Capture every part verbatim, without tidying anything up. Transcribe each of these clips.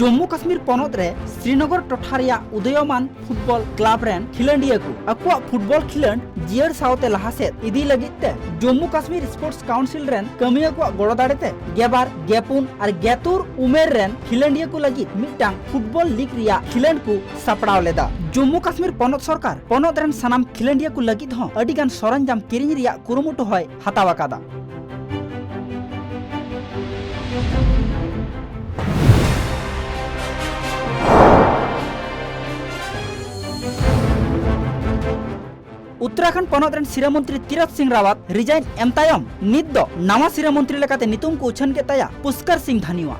ᱡᱚᱢᱢᱩ ᱠᱟᱥᱢᱤᱨ ᱯᱚᱱᱚᱛ ᱨᱮ ᱥᱨᱤᱱᱚᱜᱚᱨ ᱴᱚᱴᱷᱟ ᱨᱮᱭᱟᱜ ᱩᱫᱚᱭᱚᱢᱟᱱ ᱯᱷᱩᱴᱵᱚᱞ ᱠᱞᱟᱵᱽ ᱨᱮᱱ ᱠᱷᱤᱞᱟᱹᱱᱰᱤᱭᱟᱹ ᱠᱚ ᱟᱠᱚᱣᱟᱜ ᱯᱷᱩᱴᱵᱚᱞ ᱠᱷᱤᱞᱟᱹᱱᱰ ᱡᱤᱭᱟᱹᱲ ᱥᱟᱶᱛᱮ ᱞᱟᱦᱟ ᱥᱮᱫ ᱤᱫᱤ ᱞᱟᱹᱜᱤᱫ ᱛᱮ ᱡᱚᱢᱢᱩ ᱠᱟᱥᱢᱤᱨ ᱥᱯᱳᱨᱴᱥ ᱠᱟᱣᱩᱱᱥᱤᱞ ᱨᱮᱱ ᱠᱟᱹᱢᱤᱭᱟᱹ ᱠᱚᱣᱟᱜ ᱜᱚᱲᱚ ᱫᱟᱲᱮ ᱛᱮ ᱜᱮᱞ ᱵᱟᱨ, ᱜᱮᱞ ᱯᱩᱱ ᱟᱨ ᱜᱮᱞ ᱛᱩᱨ ᱩᱢᱮᱨ ᱨᱮᱱ ᱠᱷᱤᱞᱟᱹᱱᱰᱤᱭᱟᱹ ᱠᱚ ᱞᱟᱹᱜᱤᱫ ᱢᱤᱫᱴᱟᱝ ᱯᱷᱩᱴᱵᱚᱞ ᱞᱤᱜᱽ ᱨᱮᱭᱟᱜ ᱠᱷᱤᱞᱟᱹᱱᱰ ᱠᱚ ᱥᱟᱯᱲᱟᱣ ᱞᱮᱫᱟ᱾ ᱡᱚᱢᱢᱩ ᱠᱟᱥᱢᱤᱨ ᱯᱚᱱᱚᱛ ᱥᱚᱨᱠᱟᱨ ᱯᱚᱱᱚᱛ ᱨᱮᱱ ᱥᱟᱱᱟᱢ ᱠᱷᱤᱞᱟᱹᱱᱰᱤᱭᱟᱹ ᱠᱚ ᱞᱟᱹᱜᱤᱫ ᱦᱚᱸ ᱟᱹᱰᱤ ᱜᱟᱱ ᱥᱚᱨᱚᱧᱡᱟᱢ ᱠᱤᱨᱤᱧ ᱨᱮᱭᱟᱜ ᱠᱩᱨᱩᱢᱩᱴᱩ ᱦᱚᱸᱭ ᱦᱟᱛᱟᱣ ᱟᱠᱟᱫᱟ᱾ ᱩᱛᱛᱚᱨᱟᱠᱷᱚᱸᱰ ᱯᱚᱱᱚᱛ ᱨᱮᱱ ᱥᱤᱨᱟᱹ ᱢᱚᱱᱛᱨᱤ ᱛᱤᱨᱚᱛᱷ ᱥᱤᱝ ᱨᱟᱣᱟᱛ ᱨᱤᱡᱟᱭᱤᱱ ᱮᱢ ᱛᱟᱭᱚᱢ ᱱᱤᱛ ᱫᱚ ᱱᱟᱣᱟ ᱥᱤᱨᱟᱹ ᱢᱚᱱᱛᱨᱤ ᱞᱮᱠᱟᱛᱮ ᱧᱩᱛᱩᱢ ᱠᱚ ᱩᱪᱷᱟᱹᱱ ᱠᱮᱫ ᱛᱟᱭᱟ ᱯᱩᱥᱠᱟᱨ ᱥᱤᱝ ᱫᱷᱟᱱᱤᱣᱟ᱾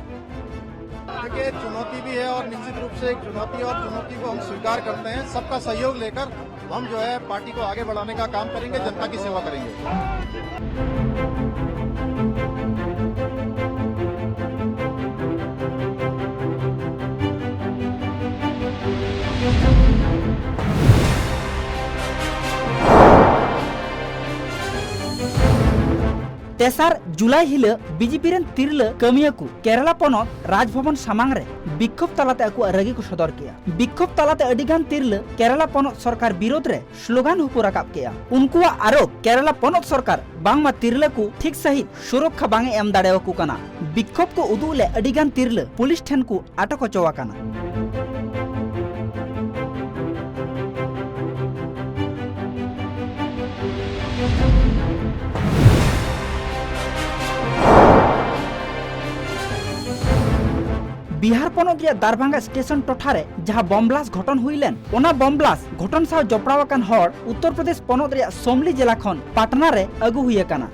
देखिए, चुनौती भी है और निश्चित रूप से एक चुनौती है और चुनौती को हम स्वीकार करते हैं। सबका सहयोग लेकर हम जो है पार्टी को आगे बढ़ाने का काम करेंगे, जनता की सेवा करेंगे। ᱛᱮᱥᱟᱨ ᱡᱩᱞᱟᱭ ᱦᱤᱞᱚᱜ ᱵᱤᱡᱮᱯᱤ ᱨᱮᱱ ᱛᱤᱨᱞᱟᱹ ᱠᱟᱹᱢᱤᱭᱟᱹ ᱠᱚ ᱠᱮᱨᱟᱞᱟ ᱯᱚᱱᱚᱛ ᱨᱟᱡᱽᱵᱷᱚᱵᱚᱱ ᱥᱟᱢᱟᱝ ᱨᱮ ᱵᱤᱠᱠᱷᱳᱵ ᱛᱟᱞᱟᱛᱮ ᱟᱠᱚᱣᱟᱜ ᱨᱟᱹᱜᱤ ᱠᱚ ᱥᱚᱫᱚᱨ ᱠᱮᱫᱼᱟ᱾ ᱵᱤᱠᱠᱷᱳᱵ ᱛᱟᱞᱟᱛᱮ ᱟᱹᱰᱤ ᱜᱟᱱ ᱛᱤᱨᱞᱟᱹ ᱠᱮᱨᱟᱞᱟ ᱯᱚᱱᱚᱛ ᱥᱚᱨᱠᱟᱨ ᱵᱤᱨᱳᱫᱷ ᱨᱮ ᱥᱞᱳᱜᱟᱱ ᱦᱚᱸᱠᱚ ᱨᱟᱠᱟᱵ ᱠᱮᱫᱼᱟ᱾ ᱩᱱᱠᱩᱣᱟᱜ ᱟᱨᱳᱯ ᱠᱮᱨᱟᱞᱟ ᱯᱚᱱᱚᱛ ᱥᱚᱨᱠᱟᱨ ᱵᱟᱝᱢᱟ ᱛᱤᱨᱞᱟᱹ ᱠᱚ ᱴᱷᱤᱠ ᱥᱟᱹᱦᱤᱡ ᱥᱩᱨᱚᱠᱠᱷᱟ ᱵᱟᱝ ᱮ ᱮᱢ ᱫᱟᱲᱮᱭᱟᱠᱚ ᱠᱟᱱᱟ᱾ ᱵᱤᱠᱠᱷᱳᱵ ᱠᱚ ᱩᱫᱩᱜ ᱞᱮᱫ ᱟᱹᱰᱤ ᱜᱟᱱ ᱛᱤᱨᱞᱟᱹ ᱯᱩᱞᱤᱥ ᱴᱷᱮᱱ ᱠᱚ ᱟᱴᱚᱠ ᱦᱚᱪᱚ ᱟᱠᱟᱱᱟ᱾ ᱵᱤᱦᱟᱨ ᱯᱚᱱᱚᱛ ᱨᱮᱭᱟᱜ ᱫᱟᱨᱵᱷᱟᱝᱜᱟ ᱥᱴᱮᱥᱚᱱ ᱴᱚᱴᱷᱟ ᱨᱮ ᱡᱟᱦᱟᱸ ᱵᱚᱢ ᱵᱞᱟᱥᱴ ᱜᱷᱚᱴᱚᱱ ᱦᱩᱭ ᱞᱮᱱ, ᱚᱱᱟ ᱵᱚᱢ ᱵᱞᱟᱥᱴ ᱜᱷᱚᱴᱚᱱ ᱥᱟᱶ ᱡᱚᱯᱲᱟᱣ ᱟᱠᱟᱱ ᱦᱚᱲ ᱩᱛᱛᱚᱨ ᱯᱨᱚᱫᱮᱥ ᱯᱚᱱᱚᱛ ᱨᱮᱭᱟᱜ ᱥᱚᱢᱞᱤ ᱡᱮᱞᱟ ᱠᱷᱚᱱ ᱯᱟᱴᱱᱟ ᱨᱮ ᱟᱹᱜᱩ ᱦᱩᱭ ᱟᱠᱟᱱᱟ᱾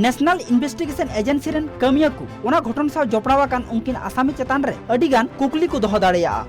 ᱱᱮᱥᱱᱟᱞ ᱤᱱᱵᱷᱮᱥᱴᱤᱜᱮᱥᱚᱱ ᱮᱡᱮᱱᱥᱤ ᱨᱮᱱ ᱠᱟᱹᱢᱤᱭᱟᱹ ᱠᱚ ᱚᱱᱟ ᱜᱷᱚᱴᱚᱱ ᱥᱟᱶ ᱡᱚᱯᱲᱟᱣ ᱟᱠᱟᱱ ᱩᱱᱠᱤᱱ ᱟᱥᱟᱢᱤ ᱪᱮᱛᱟᱱ ᱨᱮ ᱟᱹᱰᱤ ᱜᱟᱱ ᱠᱩᱠᱞᱤ ᱠᱚ ᱫᱚᱦᱚ ᱫᱟᱲᱮᱭᱟᱜᱼᱟ᱾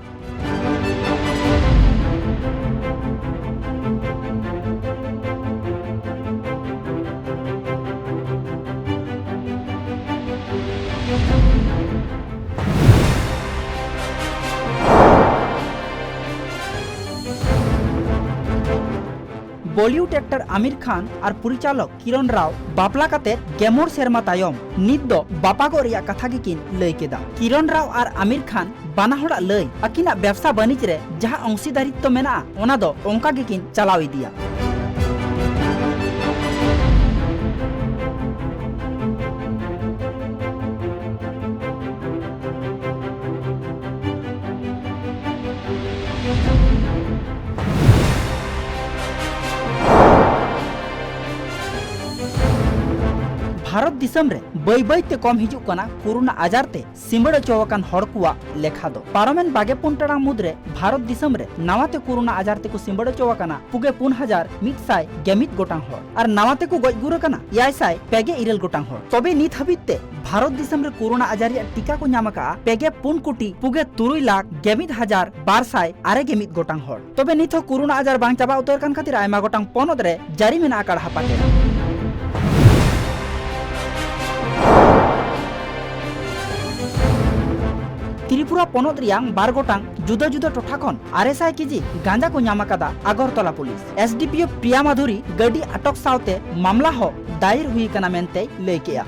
ᱵᱚᱞᱤᱣᱩᱰ ᱮᱠᱴᱚᱨ ᱟᱢᱤᱨ ᱠᱷᱟᱱ ᱟᱨ ᱯᱚᱨᱤᱪᱟᱞᱚᱠ ᱠᱤᱨᱚᱱ ᱨᱟᱣ ᱵᱟᱯᱞᱟ ᱠᱟᱛᱮ ᱜᱮᱞ ᱢᱚᱬᱮ ᱥᱮᱨᱢᱟ ᱛᱟᱭᱚᱢ ᱱᱤᱛ ᱫᱚ ᱵᱟᱯᱟᱜᱚᱜ ᱨᱮᱭᱟᱜ ᱠᱟᱛᱷᱟ ᱜᱮᱠᱤᱱ ᱞᱟᱹᱭ ᱠᱮᱫᱟ᱾ ᱠᱤᱨᱚᱱ ᱨᱟᱣ ᱟᱨ ᱟᱢᱤᱨ ᱠᱷᱟᱱ ᱵᱟᱱᱟ ᱦᱚᱲᱟᱜ ᱞᱟᱹᱭ, ᱟᱹᱠᱤᱱᱟᱜ ᱵᱮᱵᱽᱥᱟ ᱵᱟᱹᱱᱤᱡᱽ ᱨᱮ ᱡᱟᱦᱟᱸ ᱚᱝᱥᱤᱫᱟᱨᱤᱛᱛᱚ ᱢᱮᱱᱟᱜᱼᱟ, ᱚᱱᱟ ᱫᱚ ᱚᱱᱠᱟ ᱜᱮᱠᱤᱱ ᱪᱟᱞᱟᱣ ᱤᱫᱤᱭᱟ᱾ ᱵᱷᱟᱨᱚᱛ ᱫᱤᱥᱚᱢ ᱨᱮ ᱵᱟᱹᱭ ᱵᱟᱹᱭ ᱛᱮ ᱠᱚᱢ ᱦᱤᱡᱩᱜ ᱠᱟᱱᱟ ᱠᱳᱨᱳᱱᱟ ᱟᱡᱟᱨ ᱛᱮ ᱥᱤᱢᱟᱹᱲ ᱚᱪᱚ ᱟᱠᱟᱱ ᱦᱚᱲ ᱠᱚᱣᱟᱜ ᱞᱮᱠᱷᱟ ᱫᱚ᱾ ᱯᱟᱨᱚᱢᱮᱱ ᱵᱟᱜᱮ ᱯᱩᱱ ᱴᱟᱲᱟᱝ ᱢᱩᱫᱽᱨᱮ ᱵᱷᱟᱨᱚᱛ ᱫᱤᱥᱚᱢ ᱨᱮ ᱱᱟᱣᱟ ᱛᱮ ᱠᱳᱨᱳᱱᱟ ᱟᱡᱟᱨ ᱛᱮᱠᱚ ᱥᱤᱢᱟᱹᱲ ᱚᱪᱚ ᱟᱠᱟᱱᱟ ᱯᱩᱜᱮ ᱯᱩᱱ ᱦᱟᱡᱟᱨ ᱢᱤᱫ ᱥᱟᱭ ᱜᱮᱢᱤᱫ ᱜᱚᱴᱟᱝ ᱦᱚᱲ ᱟᱨ ᱱᱟᱣᱟ ᱛᱮᱠᱚ ᱜᱚᱡ ᱜᱩᱨ ᱟᱠᱟᱱᱟ ᱮᱭᱟᱭ ᱥᱟᱭ ᱯᱮᱜᱮ ᱤᱨᱟᱹᱞ ᱜᱚᱴᱟᱝ ᱦᱚᱲ᱾ ᱛᱚᱵᱮ ᱱᱤᱛ ᱦᱟᱹᱵᱤᱡ ᱛᱮ ᱵᱷᱟᱨᱚᱛ ᱫᱤᱥᱚᱢ ᱨᱮ ᱠᱳᱨᱳᱱᱟ ᱟᱡᱟᱨ ᱨᱮᱭᱟᱜ ᱴᱤᱠᱟ ᱠᱚ ᱧᱟᱢ ᱟᱠᱟᱫᱼᱟ ᱯᱮᱜᱮ ᱯᱩᱱ ᱠᱳᱴᱤ ᱯᱩᱜᱮ ᱛᱩᱨᱩᱭ ᱞᱟᱠᱷ ᱜᱮᱢᱤᱫ ᱦᱟᱡᱟᱨ ᱵᱟᱨ ᱥᱟᱭ ᱟᱨᱮ ᱜᱮᱢᱤᱫ ᱜᱚᱴᱟᱝ ᱦᱚᱲ᱾ ᱛᱚᱵᱮ ᱱᱤᱛ ᱦᱚᱸ ᱠᱳᱨᱳᱱᱟ ᱟᱡᱟᱨ ᱵᱟᱝ ᱪᱟᱵᱟ ᱩᱛᱟᱹᱨ ᱠᱟᱱ ᱠᱷᱟᱹᱛᱤᱨ ᱟᱭᱢᱟ ᱜᱚᱴᱟᱝ ᱯᱚᱱᱚᱛ ᱨᱮ ᱡᱟᱹᱨᱤ ᱢᱮᱱᱟᱜᱼᱟ ᱠᱟᱲᱦᱟ ᱯᱟᱴᱮ᱾ ᱛᱨᱤᱯᱩᱨᱟ ᱯᱚᱱᱚᱛ ᱨᱮᱭᱟᱝ ᱵᱟᱨ ᱜᱚᱴᱟᱝ ᱡᱩᱫᱟᱹ ᱡᱩᱫᱟᱹ ᱴᱚᱴᱷᱟ ᱠᱷᱚᱱ ᱟᱨᱮ ᱥᱟᱭ ᱠᱮᱡᱤ ᱜᱟᱸᱡᱟ ᱠᱚ ᱧᱟᱢ ᱟᱠᱟᱫᱟ ᱟᱜᱚᱨᱛᱚᱞᱟ ᱯᱩᱞᱤᱥ᱾ ᱮᱥᱰᱤᱯᱤᱳ ᱯᱨᱤᱭᱟ ᱢᱟᱫᱷᱩᱨᱤ ᱜᱟᱹᱰᱤ ᱟᱴᱚᱠ ᱥᱟᱶᱛᱮ ᱢᱟᱢᱞᱟ ᱦᱚᱸ ᱫᱟᱭᱮᱨ ᱦᱩᱭ ᱟᱠᱟᱱᱟ ᱢᱮᱱᱛᱮᱭ ᱞᱟᱹᱭ ᱠᱮᱜᱼᱟ᱾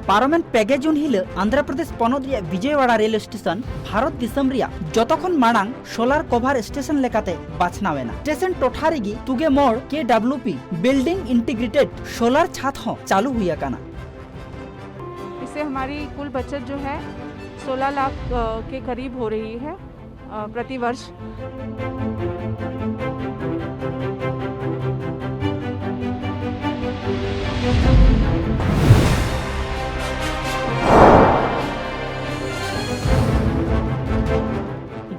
ᱯᱟᱨᱚᱢᱮᱱ ᱯᱮᱜᱮ ᱡᱩᱱ ᱦᱤᱞᱚᱜ ᱟᱱᱫᱷᱨᱚ ᱯᱨᱚᱫᱮᱥ ᱯᱚᱱᱚᱛ ᱨᱮᱭᱟᱜ ᱵᱤᱡᱚᱭᱣᱟᱲᱟ ᱨᱮᱞ ᱥᱴᱮᱥᱚᱱ ᱵᱷᱟᱨᱚᱛ ᱫᱤᱥᱚᱢ ᱨᱮᱭᱟᱜ ᱡᱚᱛᱚ ᱠᱷᱚᱱ ᱢᱟᱲᱟᱝ ᱥᱳᱞᱟᱨ ᱠᱚᱵᱷᱟᱨ ᱥᱴᱮᱥᱚᱱ ᱞᱮᱠᱟᱛᱮ ᱵᱟᱪᱷᱱᱟᱣ ᱮᱱᱟ᱾ ᱥᱴᱮᱥᱚᱱ ᱴᱚᱴᱷᱟ ᱨᱮᱜᱮ ᱛᱩᱜᱮ ᱢᱚᱲ ᱠᱮ W P building integrated solar ᱪᱷᱟᱫᱽ ᱦᱚᱸ ᱪᱟᱹᱞᱩ ᱦᱩᱭ ᱟᱠᱟᱱᱟ᱾ इससे हमारी कुल बचत जो है सोलह लाख, अ, के करीब हो रही है, अ, प्रतिवर्ष।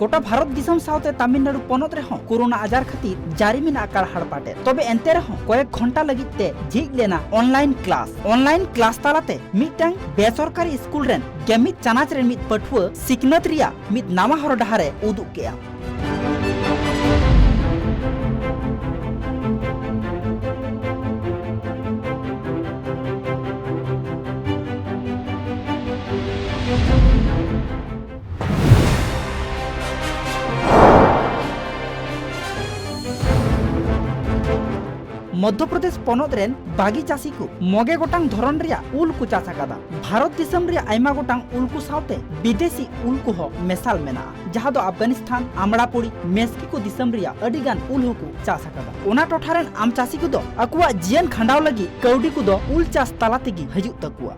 ᱜᱚᱴᱟ ᱵᱷᱟᱨᱚᱛ ᱫᱤᱥᱚᱢ ᱥᱟᱶᱛᱮ ᱛᱟᱢᱤᱞᱱᱟᱲᱩ ᱯᱚᱱᱚᱛ ᱨᱮᱦᱚᱸ ᱠᱳᱨᱳᱱᱟ ᱟᱡᱟᱨ ᱠᱷᱟᱹᱛᱤᱨ ᱡᱟᱹᱨᱤ ᱢᱮᱱᱟᱜᱼᱟ ᱠᱟᱲᱦᱟᱲ ᱯᱟᱴᱮ᱾ ᱛᱚᱵᱮ ᱮᱱᱛᱮ ᱨᱮᱦᱚᱸ ᱠᱚᱭᱮᱠ ᱜᱷᱚᱱᱴᱟ ᱞᱟᱹᱜᱤᱫ ᱛᱮ ᱡᱷᱤᱡ ᱞᱮᱱᱟ ᱚᱱᱞᱟᱭᱤᱱ ᱠᱞᱟᱥ᱾ ᱚᱱᱞᱟᱭᱤᱱ ᱠᱞᱟᱥ ᱛᱟᱞᱟᱛᱮ ᱢᱤᱫᱴᱟᱝ ᱵᱮᱥᱚᱨᱠᱟᱨᱤ ᱥᱠᱩᱞ ᱨᱮᱱ ᱜᱮᱢᱤᱫ ᱪᱟᱱᱟᱪ ᱨᱮᱱ ᱢᱤᱫ ᱯᱟᱹᱴᱷᱩᱣᱟᱹ ᱥᱤᱠᱷᱱᱟᱹᱛ ᱨᱮᱭᱟᱜ ᱢᱤᱫ ᱱᱟᱣᱟ ᱦᱚᱨ ᱰᱟᱦᱟᱨ ᱮ ᱩᱫᱩᱜ ᱠᱮᱜᱼᱟ᱾ ᱢᱚᱫᱽᱫᱷᱚ ᱯᱨᱚᱫᱮᱥ ᱯᱚᱱᱚᱛ ᱨᱮᱱ ᱵᱟᱹᱜᱤ ᱪᱟᱹᱥᱤ ᱠᱚ ᱢᱚᱜᱮ ᱜᱚᱴᱟᱝ ᱫᱷᱚᱨᱚᱱ ᱨᱮᱭᱟᱜ ᱩᱞ ᱠᱚ ᱪᱟᱥ ᱟᱠᱟᱫᱟ᱾ ᱵᱷᱟᱨᱚᱛ ᱫᱤᱥᱚᱢ ᱨᱮᱭᱟᱜ ᱟᱭᱢᱟ ᱜᱚᱴᱟᱝ ᱩᱞ ᱠᱚ ᱥᱟᱶᱛᱮ ᱵᱤᱫᱮᱥᱤ ᱩᱞ ᱠᱚᱦᱚᱸ ᱢᱮᱥᱟᱞ ᱢᱮᱱᱟᱜᱼᱟ, ᱡᱟᱦᱟᱸ ᱫᱚ ᱟᱯᱷᱜᱟᱱᱤᱥᱛᱷᱟᱱ, ᱟᱢᱲᱟᱯᱩᱲᱤ, ᱢᱮᱥᱠᱤᱠᱳ ᱫᱤᱥᱚᱢ ᱨᱮᱭᱟᱜ ᱟᱹᱰᱤ ᱜᱟᱱ ᱩᱞ ᱦᱚᱸᱠᱚ ᱪᱟᱥ ᱟᱠᱟᱫᱟ᱾ ᱚᱱᱟ ᱴᱚᱴᱷᱟ ᱨᱮᱱ ᱟᱢ ᱪᱟᱹᱥᱤ ᱠᱚᱫᱚ ᱟᱠᱚᱣᱟᱜ ᱡᱤᱭᱚᱱ ᱠᱷᱟᱸᱰᱟᱣ ᱞᱟᱹᱜᱤᱫ ᱠᱟᱹᱣᱰᱤ ᱠᱚᱫᱚ ᱩᱞ ᱪᱟᱥ ᱛᱟᱞᱟ ᱛᱮᱜᱮ ᱦᱤᱡᱩᱜ ᱛᱟᱠᱚᱣᱟ᱾